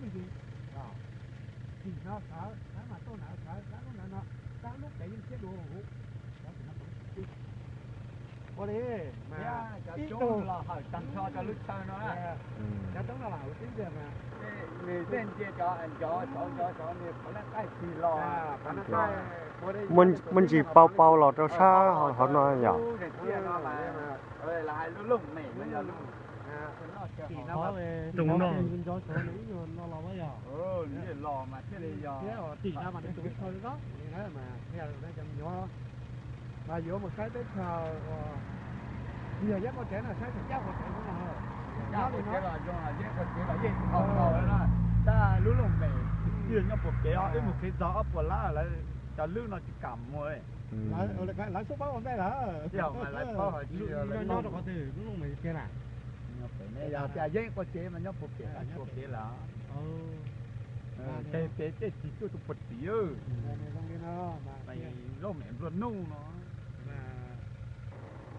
Tim no sawv, sawv mas tuaj ntawd, sawv sab lub ntawd no, sab lub pem yeej thiab dua huv. Ua li, ib tug los hawm tag nrho cov lub chaw no, cov toob no los hawm tib ntiag mas, nws tej nce cov, cov, cov, cov, cov niag qhov laj qaij tig los, muaj ntsis pau pau los rau sab hauv no yom. Lub no, tim no, tim no, los mas thiaj li yog, tim no mas nws tus chaw no, mas yuav mus saib teb chaws, yog yeeb ua tsev no saib tsis cab ua tsev no, yeeb ua tsev los zoo, yeeb ua tsev los yeej tsis tau tau na. Tab lub looj mem twb yog nyob puag pem, wb mus qhib txog ob puas lab lawv cov lwb no tsis kam mus. Lawv xub paub ua ntej lawm. Yog mas lawv paub hais tias nyob rau qhov twg lub looj mem tiag na. Yog tias yeeb ua tsev mas nyob puag pem, nyob puag pem lawm. Ces pem tej tsis cuaj tus puag tim, looj mem nplua nuj no.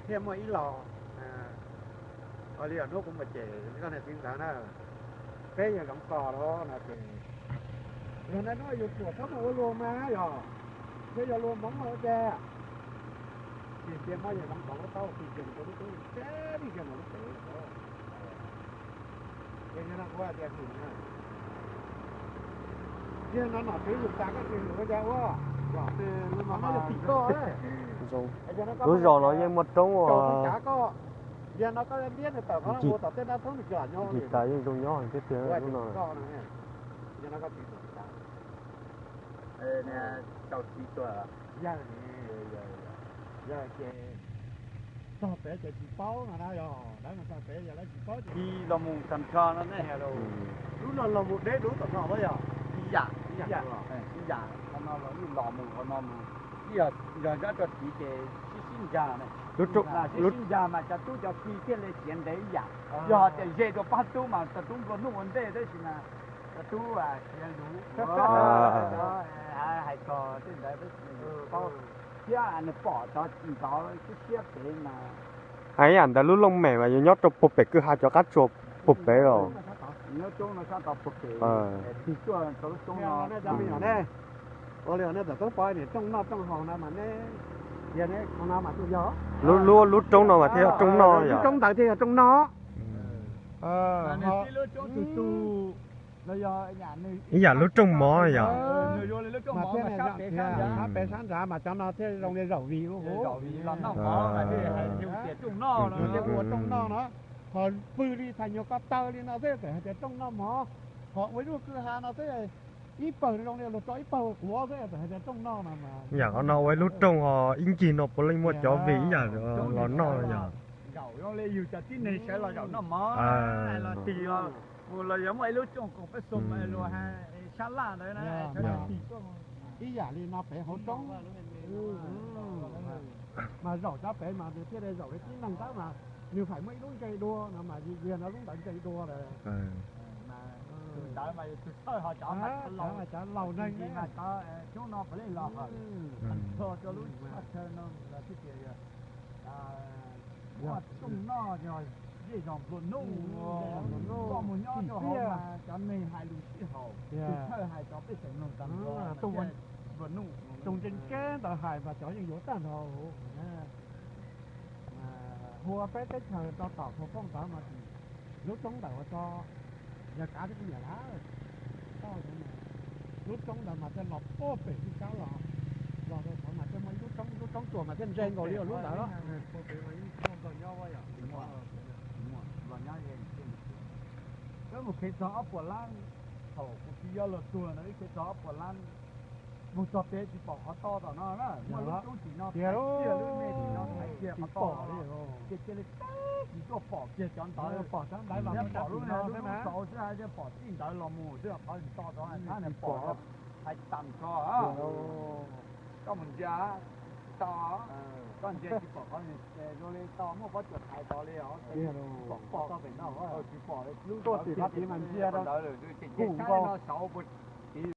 Thiaj muaj ib los, ua li hnub kuv mus cem koj niag txiv ntxawm na, peb yog zoov tos los no ces, yog ntawm no yus tsuas txhob mus ua luag mas yog, thiab yog luag hmoov los ua cas. Tsis cia muab yawg zoov tos lub taub hau plig kiag mus rau lub tub, teb plig kiag mus lub pem. Ces yog no kuv hais tias, yog no nom tswv yus tas koj tsis ua cas ua, yog tim koj, lub zos no yeej muaj roob ua, yog no koj ntiab nws tawm qhov no mus tom tej dab thoob nws tsis lam nyob, ntim tas yeej zoo nyob thiab tiag lub no. Yog no koj tsis tau txiv tuag, yog ces txog pem ces tsis paub no na, yog lawv mus txog pem yog lawv tsis paub ces los mus tag nrho no ne. Lub no los mus deb dub tom no yog ib yam, ib yam, ib yam, qhov no los yeej los mus qhov no mus, yog nyob rau tid ces sib sib ncav, sib sib ncav mas cov tub cov ki thiaj li siav ntev ib yam. Yog tias ze rau pab tub mas cov tub nplua nuj ua ntej tab sis mas cov tub siav luv, hais txog tej ntawd tab sis mas yus paub thiab nws pom cov ntawd siab siab pem mas. Hais yam ntawd lub looj mem mas yus nyob rau puag pem kwj ha cov qab tsuas puag pem los. Nyob roob no sab tod puag pem, tig tuaj rau lub roob no. Ua li nej txawm toob pov niam rooj noj rooj haus no mas neb, yog neb qhov no mas kuj yog lub, lub roob no mas thiaj yog rooj noj yom. Lub roob ntawd thiaj yog rooj noj. Ib yam lub rooj mov yom. Mas thiaj li sab pem sab nrad mas cov no thiaj zoo li zaum vim ua, thiaj ua rooj noj no. Ho pw li thaij nyuag ko taw li no xwb txawm hais tias rooj noj mov. Ho ua ib lub kwj ha no xwb, ib pawg zoo li luag tso ib pawg quav xwb txawm hais tias rooj noj no mas. Yam qhov no ua ib lub rooj ho ib ncig no puav leej muaj cov vim ib yam los noj yom. Zaum zoo li yus cov tib neeg sawv los zaum noj mov los tig los mus los yog muaj ib lub rooj koom peb xu mas luag hais sab laj ntawd na, ib yam li no pem hauv roob mas zaum cov pem mas nws thiaj li zaum li tib neeg tab mas nws faim muaj ib lub ntse dua no mas yog no lub ntawd ntse dua lawm. Tus ntawd mas yog tus thawj ho cov laus neeg mas cov xyoob no puav leej los hawm tag nrho rau lub chaw no los thiaj tias yog rooj noj yog zej zos nplua nuj. Koj mus nyob rau hauv mas cov neeg hais lus sij haum, tus thawj hais cov pej xeem mloog tag nrho nplua nuj. Tus ntse ntse ntawd hais mas cov yeej yuav tag nrho. Hu ua peb teb chaws rau tom Khuas Poob ntawd mas lub roob ntawm uas tso yog kav tib kuj niam lawm, lub roob ntawd mas thiaj los puag pem tij kab los, los rau qhov mas thiaj muaj ib lub roob, lub roob tsuas mas thiaj ntse nkaus li lub ntawd. Wb mus qhib txog ob puas lab, thaum kuv tsis yog luag tuag no wb qhib txog ob puas lab, mus txog pem tsis pom qhov to tom no na, muaj lub roob tim no, tiag lub me tim no hais tias qhov to li, ces cia li teb tsis tuaj pom kiag cov ntawd, pom lub me lub xaus xwb, pom tij ntawd los mus xwb, qhov to tod thab nws pom hais tag nrho. Koj mus ntsia tsis tau, koj ntsia tsis pom qhov zoo li tau muaj pob tsuas thaiv tod li os, tsis pom pom toj pem no, tsis pom lub tuaj tim qhov tid mas ntsia rau ntawd lawm, ces cia saib no saud puag tid.